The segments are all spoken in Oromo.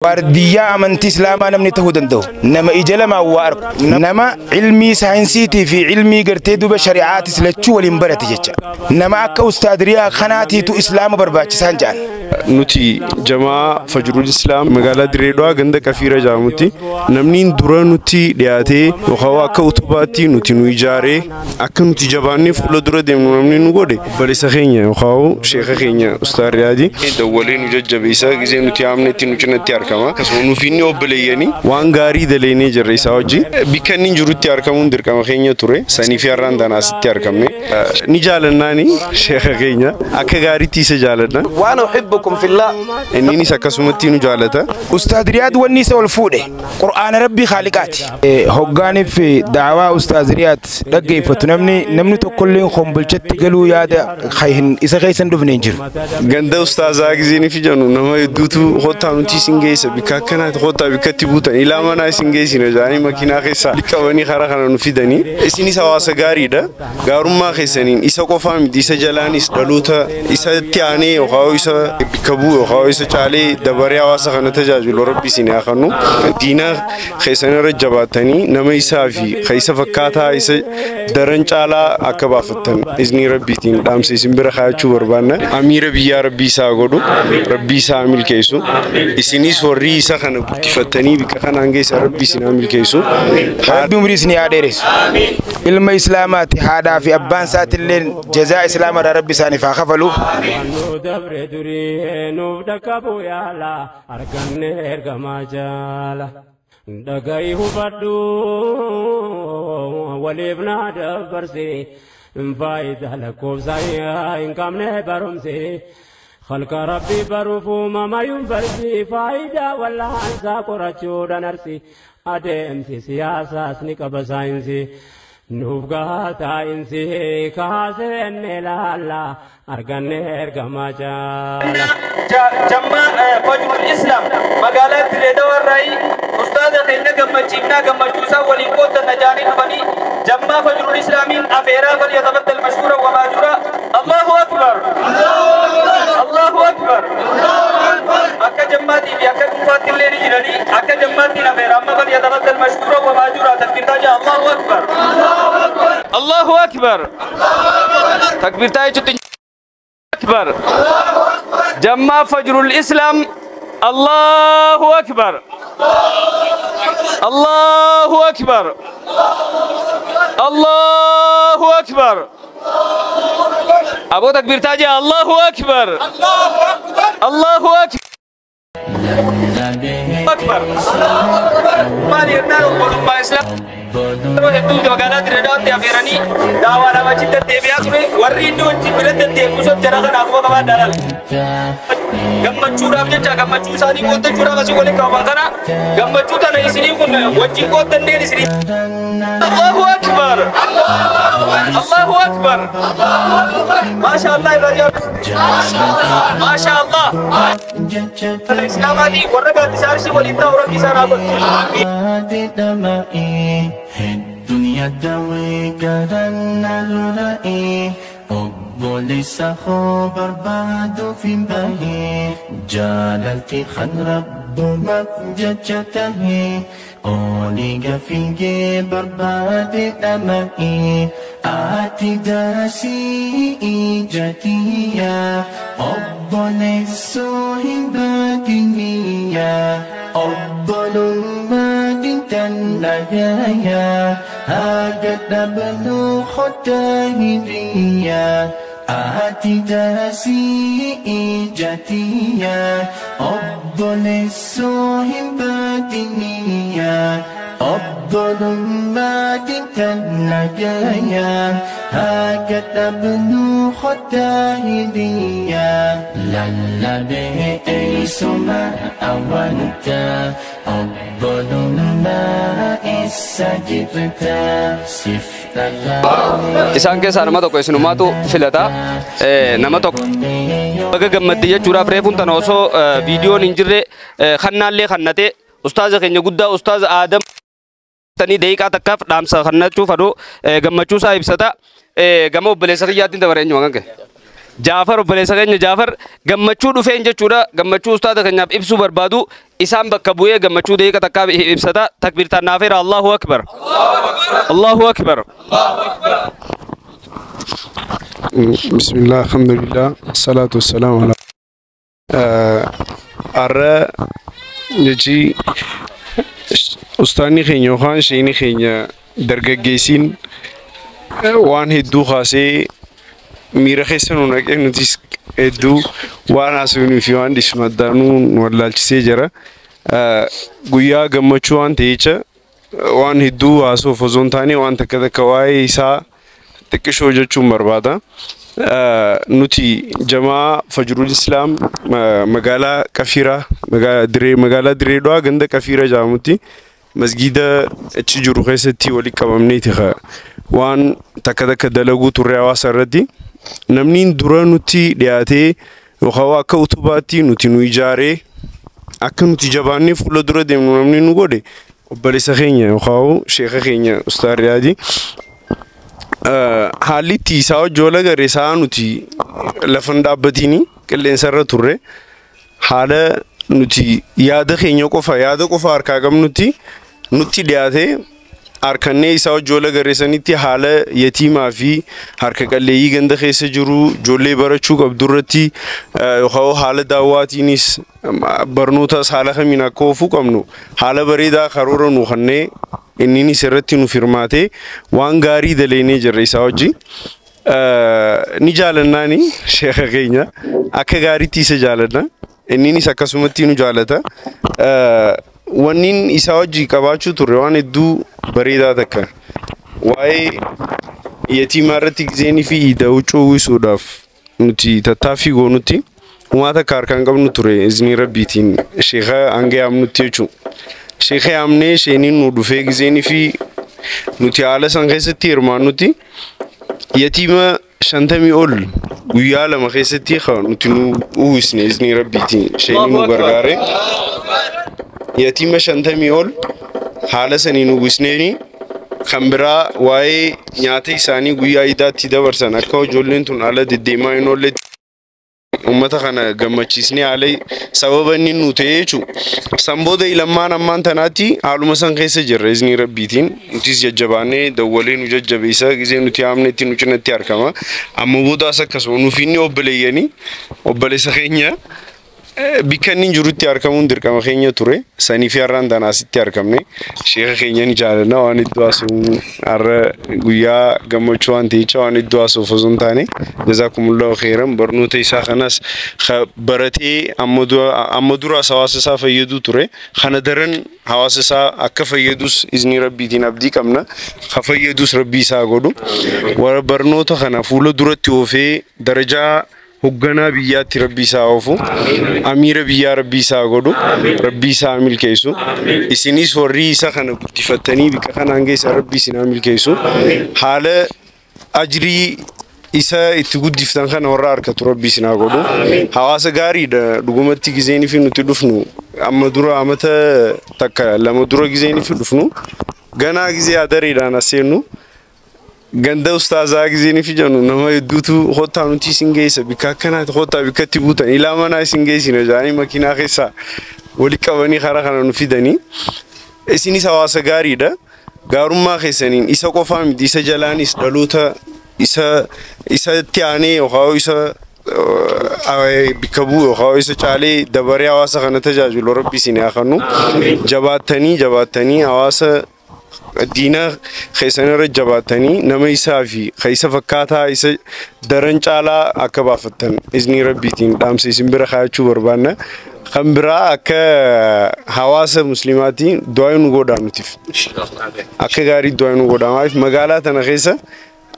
Waardiyyaa amantii Islaamaa namni ta'uu danda'u nama ija lamaan waa argu, nama ilmii saayinsiitii fi ilmii gartee duba shari'aatis lachuu waliin barate jecha. Nama akka ustaadiriyaa kanaatiitu Islaama barbaachisaan jedhan. Nuti jamaa Fajrul Islaam magaalaa Dirree Dhawaa ganda Qafiira jedhamutti namni dura nutti dhiyaatee yookaan akka utubaatti nuti nu ijaaree akka nuti jabaannee fuula dura deemnu namni nu godhe obboleessa keenya yookaan sheeka keenya Ustaaz Riyaadi. Dawwalee nu jajjabeessa, gizee nuti haamnetti nu cinatti argama. Akkasuma nuuf inni obboleeyyanii waan gaarii daleenee jirra isaa wajjin. Bikka inni jirutti argamuun dirqama keenya ture. Sanii fi har'aan tana asitti argamne. Ni jaalannaani sheeka keenya akka gaariitti isa jaalanna. وأنا أحبكم في الله. Inninis akkasumatti nu jaalata. Ustaaz Riyaad wanni isa ol fuudhe Qur'aana Rabbii Khaaliqaati. Hoggaaniif da'awaa Ustaaz Riyaad dhaggeeffatu namni tokkollee kombolchatti galuu yaada isa keessa hin dhufne hin jiru. Ganda ustaazaa gizeen fi jennu nama hedduutu kottaa nuti isin geessa bikka akkanaati, kottaa bikka itti buutan ilaa manaa isin geessina jedhanii makiinaa keessa qabanii karaa kana nu fidanii. Isinis hawaasa gaariidha. Gaarummaa keessaniin isa qofaa miti, isa jalaanis dhaloota isatti aanee yookaan isa bikka bu'u yookaan isa caalee dabaree hawaasa kana tajaajilu Rabbi isin haa kennu. Diina keessan irra jabaattanii nama isaa fi isa fakkaataa isa daran caalaa akka baafattan izni Rabbiitiin dhaamsa isin bira kaayachuu barbaanna. Amiira biyyaa Rabbii isaa godhu, Rabbii isaa milkeessu. Isinis warri isa kana guddifattanii bikka kanaan geessa Rabbii isin haa milkeessu. Rabbi umrii isin haa dheeressu. Ilma Islaamaati haadhaa fi abbaan isaatillee jazaa Islaamarraa Rabbi isaaniif haa kafalu. Nu dabre durii nuuf dhaqqabu yaala arganne ergamaa jaala. Dhaga'i hubadhu waliif naa dabarsi faayidaa lakkoofsa hin qabne barumsi. Khalqa Rabbi baruuf uumamayyuun barsi faayidaa wallaansaa qorachuudhaan arsi adeemsi siyaasaas ni qaba saayinsii. Nuuf gahaa taa'insi kaasenne laalla arganne ergamaa jaala. Jammaa Fajrul Islam magaalaa Dirree Dawaarraayi ustaaza keenya gammachiifnaa gammachuusaa waliin qooddanna jaanii dhufanii jammaa Fajrul Islaamiin afeeraa falyatafaddal mashkuura wa maajuura. Allahu Akbar! Allahu Akbar! Akka jammaatii fi akka dhuunfaatti illee ni jiranii akka jammaattiin afeera amma falyatafaddal mashkuura wa maajuura takbirtaa jaa. Allahu Akbar! Allahu Akbar! Takbirtaa jechuutti Akbar! Jammaa Fajrul Islam, Allahu Akbar! Allahu Akbar! Allahu Akbar! Aboo takbirtaa jaa. Allahu Akbar! Allahu Akbar! Akbar! Maali jennaan obbolummaa Islaam yeroo hedduu magaalaa Dirree Dawaatti afeeranii daawaadhaaf achi deddeebi'aa ture, warri inni wajjin bira deddeebi'u sun jara kanaaf quba qabaadhaa laala. Gammachuudhaaf jecha gammachuu isaanii qooddachuudhaaf asii waliin qabaman kana gammachuu tana isinii kun wajjin qooddanneen isinii. Allahu Akbar! Allahu Akbar! Maasha Allah irraa jaa. Maasha Allah! Islaamaatii warra gaaddisa arshii waliin taa'u Rabbi isaan haa godhu. الدنيا داوي قرن الرأي obboleessa koo barbaadu fi bahee jaalalti kan rabbumaaf jecha tahee olii gafiigee barbaade dhama'ee ati daasii ijatiyya obboleessoo hin baadiniyya obbolummaa dintan nagaya haga dhabnuu kottaa hiriya ati daasii ijatiyya obboleessoo hin baadiniyya obbolummaa dintan nagaya haga dhabnuu kottaa hiriya lallabee eessuma awwanta obbolummaa isa jirta sif Isaan keessaa nama tokko isinumaatu filata. Nama tokko baga gammadde jechuudhaaf reefuun tana osoo viidiyoon hin jirre kannaallee kannate ustaaza keenya guddaa ustaaza Aadam tanii daqiiqaa takkaaf dhaamsa kannachuu fadhu gammachuu isaa ibsata. Gama obboleessa kiyyaatti dabaree eenyuma kan ka'e. Jaafar obboleessa keenya Jaafar gammachuu dhufeen jechuudha. Gammachuu ustaada keenyaaf ibsuu barbaadu isaan bakka bu'ee gammachuu daqiiqa takkaa ibsata. Takbiirtaan naafeera. Allahu akbar. Allahu akbar. Bismillah, alhamdulillah, salatu wassalamu ala arra jechi ustaanni keenya yookaan sheeni keenya dargaggeessiin waan hedduu kaasee miira keessa nu naqee nutis hedduu waan haasofnuu fi waan dhisnu addaanuu nu wallaalchisee jira. Guyyaa gammachuu waan ta'echa waan hedduu haasoof osoo hin taane waan takka takka waa'ee isaa xiqqishoo jechuun barbaada. Nuti jamaa Fajrul Islaam magaalaa Qafiiraa magaalaa Diree Dhawaa ganda Qafiira jedhamutti masgiida achi jiru keessatti walitti qabamneeti waan takka takka dalaguu turre hawaasa irratti. Namni dura nutti dhiyaatee yookaan akka utubaatti nuti nu ijaaree akka nuti jabaannee fuula dura deemnu namni nu godhe obboleessa keenya yookaan sheeka keenya Ustaaz Riyaadii. Haalli itti isaa wajji wal agarre isaa nuti lafa hin dhaabbatiin qilleensarra turre haala nuti yaada keenya qofa yaada qofa harkaa qabnutti nutti dhiyaatee harkannee isaa wajji wal agarre sanitti haala yatiimaa fi harka qalleeyyii ganda keessa jiru ijoollee barachuu qabdu irratti yookaan haala daawwaatiinis barnootas haala kamiin akka oofuu qabnu haala bareedaa karoora nu kannee inninis irratti nu firmaatee waan gaarii daleenee jirra isaa wajji. Ni jaalannaani sheeka keenya akka gaariitti isa jaalanna inninis akkasumatti nu jaalata. Wannin isaa wajji qabaachuu turre waan hedduu bareedaa takka waa'ee yatiimaa irratti gizeenii fi iida huccuu uwwisuudhaaf nuti tattaaffii goonutti uumaa takka harkaan qabnu ture iznii rabbiitiin sheeka hanga yaamnutti jechuudha. Sheeka yaamnee sheeniin nu dhufee gizeenii fi nuti haala san keessatti hirmaannutti yatiima 50 ol guyyaa 2 keessatti nuti nu uwwisne iznii rabbiitiin sheeniin nu gargaare. Yatiima 50 ol haala saniin uwwisneeni kan biraa waa'ee nyaata isaanii guyyaa iidaatti dabarsan akka ijoolleen tun haala deddeemaa hin oolle uummata kana gammachiisnee haala sababa inni nu ta'e jechuudha. San booda ilammaan ammaan tanaatti haaluma san keessa jirra iznii rabbiitiin nutis jajjabaannee dawwalee nu jajjabeessa gizee nuti haamnetti nu cinatti argama. Amma boodaas akkasuma nuuf inni obboleeyyanii obboleessa keenya bikka inni jirutti argamuun dirqama keenya ture. Sanii fi har'aan tana asitti argamne sheeka keenya ni jaalanna waan iddoo haasa'uun har'a guyyaa gammachuu waan ta'echa waan iddoo haasa'uuf osoo hin taane jazaakumullahu khairan barnoota isaa kanas baratee amma duraas hawaasa isaa fayyaduu ture. Kana daran hawaasa isaa akka fayyadus iznii rabbiitiin abdii qabna. Ka fayyadus rabbii isaa godhu. Warra barnoota kana fuula duratti oofee darajaa hogganaa biyyaatti rabbii isaa oofu, amiira biyyaa rabbii isaa godhu, rabbii isaa milkeessu. Isinis warri isa kana guddifattanii bikka kanaan geessa rabbii isinaa milkeessu. Haala ajrii isa itti guddiftan kana warra harkatu rabbii isinaa godhu. Hawaasa gaariidha dhugumatti gizeenii fi nuti dhufnu amma dura amata takka lama dura gizeenii fi dhufnu ganaa gizee adareedhaan as seennu. Ganda ustaazaa gizeenii fi jennu nama hedduutu kottaa nuti isin geessa bikka akkanaatti kottaa bikka itti buutan ilaa manaa isin geessina jedhanii makiinaa keessaa walitti qabanii karaa kana nu fidanii. Isinis hawaasa gaariidha. Gaarummaa keessaniin isa qofaa miti isa jalaanis dhaloota isa isatti aanee yookaan isa bikka bu'u yookaan isa caalee dabaree hawaasa kana tajaajilu rabbi isin haa kennu. Jabaattanii jabaattanii hawaasa diina keessan irra jabaatanii nama isaa fi isa fakkaataa isa daran caalaa akka baafattan iznii rabbiitiin dhaamsa isin bira kaayachuu barbaanna. Kan biraa akka hawaasa musliimaatiin du'aa nu godhaa nutiif. Akka gaarii du'aa nu godhaa. Maaliif magaalaa tana keessa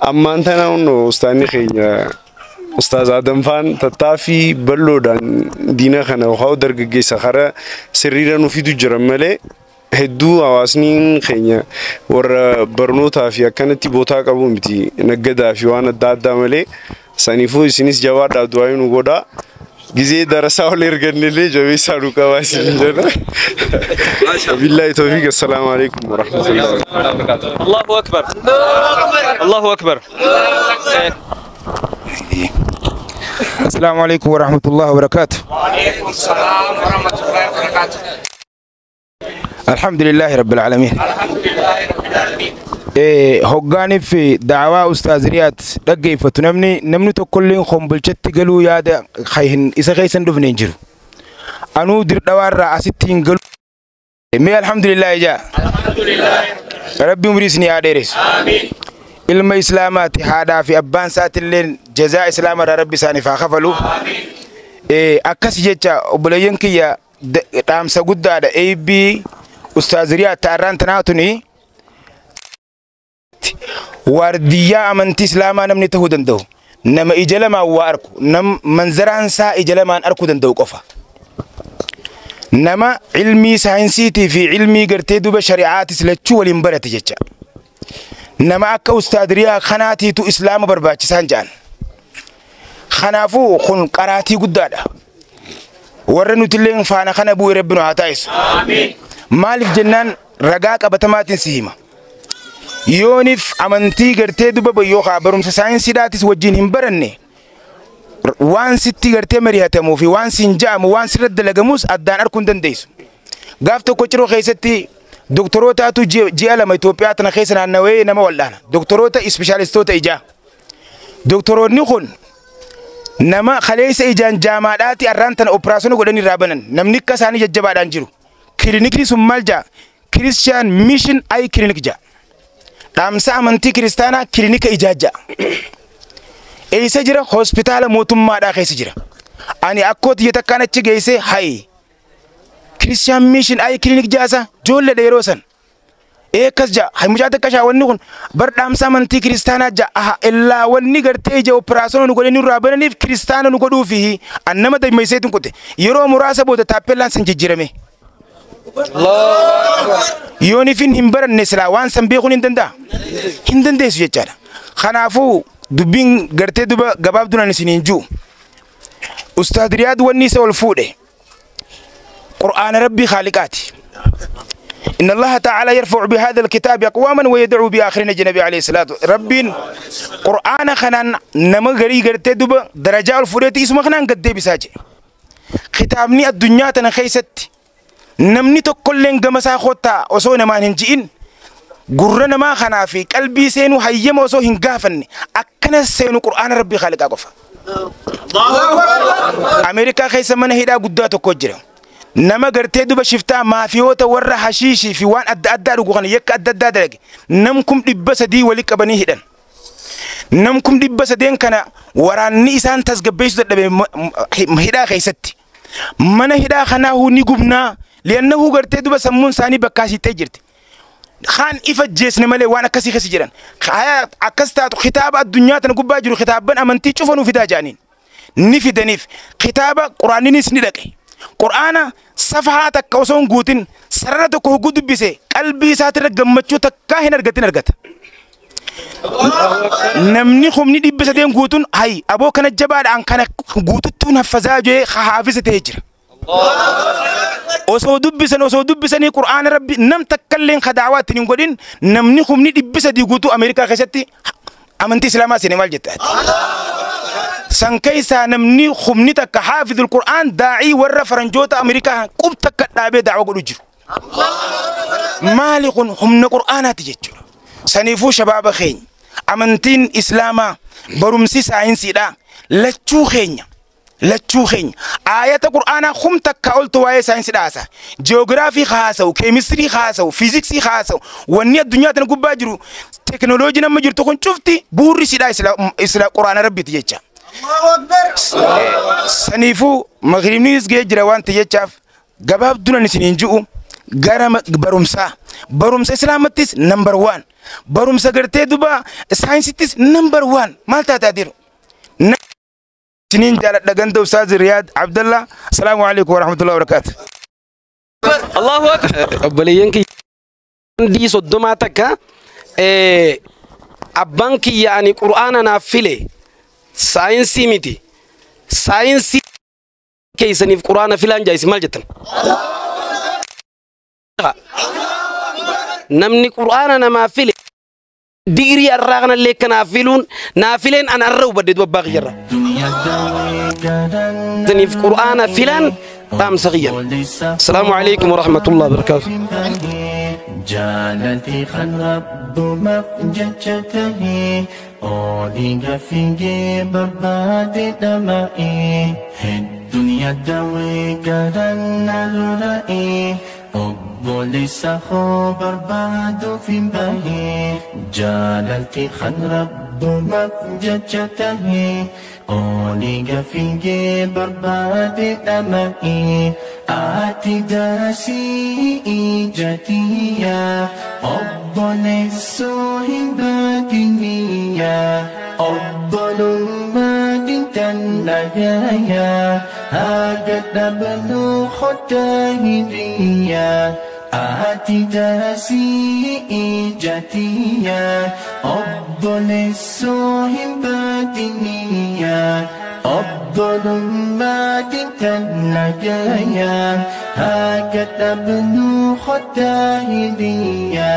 ammaan tana hundoo ustaanni keenya Ustaaz Adam faan tattaaffii bal'oodhaan diina kana yookaan dargaggeessa karaa sirriidha nu fidu jiran malee hedduu hawaasni keenya warra barnootaa fi akkanatti bootaa qabu miti naggadaa fi waan adda addaa malee saniifuu isinis jabaadhaa du'aa nu godhaa. Gizee darasaa ol ergannillee jabeessaa nu qabaa isin jedha. Billahi tawfiiq. Assalaamu alaikum warahmatullahi wabarakatuh. Allahu akbar. Allahu akbar. السلام عليكم ورحمة الله وبركاته. وعليكم السلام ورحمة الله وبركاته. الحمد لله رب العالمين. الحمد لله رب العالمين. Hoggaaniif da'awaa Ustaaz Riyaad dhaggeeffatu namni tokkolleen kombolchatti galuu yaada isa keessa hin dhufne hin jiru. Anuu dirdhawaarraa asitti hin galu. Mee alhamdulillah ijaa. Rabbi umrii isinii haa dheeressu. Ilma islaamaati haadhaa fi abbaan isaatillee jazaa islaamarraa rabbi isaaniif haa kafalu. Akkas jecha obboleeyyan kiyya dhaamsa guddaadha. Eebbii Ustaaz Riyaad ta'arraan tanaa tuni waardiyyaa amantii islaamaa namni ta'uu danda'u nama ija lamaan waa arku manzaraan isaa ija lamaan arkuu danda'u qofa. Nama ilmii saayinsiitii fi ilmii gartee duba shari'aatis lachuu waliin barate jecha. Nama akka Ustaaz Riyaa kanaatiitu islaama barbaachisaan jedhan. Kanaafuu kun qaraatii guddaadha. Warra nutillee faana kana bu'e rabbi nu haa taasisu. Maaliif jennaan ragaa qabatamaatiin si hima. Yoonif amantii gartee duba yookaan barumsa saayinsiidhaatis wajjin hin baranne waan sitti gartee mari'atamuu fi waan siin ja'amu waan sirra dalagamus addaan arguu hin dandeessu. Gaaf tokko ciroo keessatti doktorootatu ji'a 2 Itoophiyaa tana keessa naannawee nama wal'aana. Doktoroota ispeeshaalistoota ijaa. Doktoroonni kun nama kaleessa ijaan jaamaadhaati arraan tana operaasyoona godhanii irraa banan namni akka isaanii jajjabaadhaan jiru. Kilinikni sun maal ja'a? Christian Mission Eye Clinic ja'a. Dhaamsa amantii kiristaanaa kilinika ijaa ja'a. Eessa jira? Hospitaala mootummaadhaa keessa jira. Ani akkoo tiyya takkaan achi geessee hayi. Christian Mission Eye Clinic jaasa ijoolleedha yeroo san. Akkas ja'a. Hayi mucaa takka shaawwanni kun bar dhaamsa amantii kiristaanaa ja'a. Aha illaa wanni gartee ija operaasyoona nu godhanii nurraa bananiif kiristaana nu godhuufi an nama dammeesseetiin kute. Yeroo muraasa booda taappellaan san jijjiirame. Yoonifin hin baranne silaa waan san beekuun hin danda'a. Hin dandeessu jechaadha. Kanaafuu dubbiin gartee duba gabaabduun isiniin jiru. Ustaaz Riyaad wanni isa ol fuudhe Qur'aana Rabbii Khaaliqaati. إن الله تعالى يرفع بهذا الكتاب أقواما ويدعو بآخرين النبي عليه الصلاة ربين قرآن خنان نما غري غرتي دوب درجة الفوريتي اسمه خنان قد بساجي ختامني الدنيا تنخيست namni tokkolleen gama isaa kottaa osoo namaan hin ji'in gurra namaa kanaa fi qalbii seenuu hayyama osoo hin gaafanne akkana seenu qur'aana rabbii khaaliqaa qofa. Ameerikaa keessa mana hidhaa guddaa tokko jira. Nama gartee duba shiftaa maafiyoota warra hashiishii fi waan adda addaa dhugu kana yakka adda addaa dalage nam 300 walii qabanii hidhan. Nam 300 kana waraanni isaan tasgabbeessuu dadhabe hidhaa keessatti. Mana hidhaa kanaa ni gubnaa. لأنه قرتي دوبا سمون ساني بكاسي تجرت خان إفجسنا ملي وأنا كسي خسي جران أكستات خطاب الدنيا تنقول باجر خطابا أمنتي شوفوا في داجانين نفي دنيف خطاب قرآني نسندك قرآن صفحاتك كوسون قوتين سرتك هو قد بيسه قلبي ساتر جمتشو تكاهن رجتين رجت نمني خمني دي بسدين قوتون هاي أبو كان الجبال عن كان قوتون حفظاجه حافظة تهجر osoo dubbisanii qur'aana rabbi nam takkalleen kadaawaa ittiin hin godhin namni humni 300 guutuu Ameerikaa keessatti amantii islaamaa seene maal jetta ati? San keessaa namni humni takka haafidul qur'aan daa'ii warra faranjoota Ameerikaa qub takka dhaabee da'wa godhu jiru. Maali kun humna qur'aanaati jechuudha. Saniifuu shabaaba keenya amantiin islaamaa barumsi saayinsiidha lachuu keenya. Lachuu keenya ayata qur'aanaa kum takka oltu waa'ee saayinsii haasa ji'oogiraafii haasa'u keemistirii haasa'u fiiziksii haasa'u wanni addunyaa tana gubbaa jiru teekinooloojiin amma jirtu kun cufti bu'uurri sidhaa isla qur'aana rabbiiti jecha. Saniifuu magriibnis ga'ee jira waan ta'e jechaaf gabaabduun isiniin ji'u gara barumsaa barumsa islaamattis number 1 barumsa gartee duba saayinsittis number 1 maal taataa jiru. سنين جالت دغنت أستاذ رياض عبد الله السلام عليكم ورحمة الله وبركاته. الله أكبر. أبلينك دي صدماتك أبانك يعني قرآن نافلة ساينسي متي ساينسي كيسني في قرآن فلان جايس مال جتن. نمني قرآن نافلة ديري الراغنا اللي كنافلون نافلين أنا الروبة دي دوباغي جرا. Saniif qur'aana filaan dhaamsa kiyyan. Asalaamu alaikum warahmatullahi wabarakaatu. Jaalalti kan rabbumaaf jecha tahee olii gafiigee barbaade dhama'ee hedduun yaadawee garaan na lola'ee obboleessa koo barbaaduuf hin bahee. Jaalalti kan rabbumaaf jecha tahee olii gafiigee barbaade dhama'ee. Ati daasii ijatiya obboleessoo hin baadiniya obbolummaa dintan nagaya haga dhabnuu kottaa hiriya. Ati daasii ijatiya obboleessoo hin baadiniya obbolummaa dintan nagaya haga dhabnuu kottaa hiriya.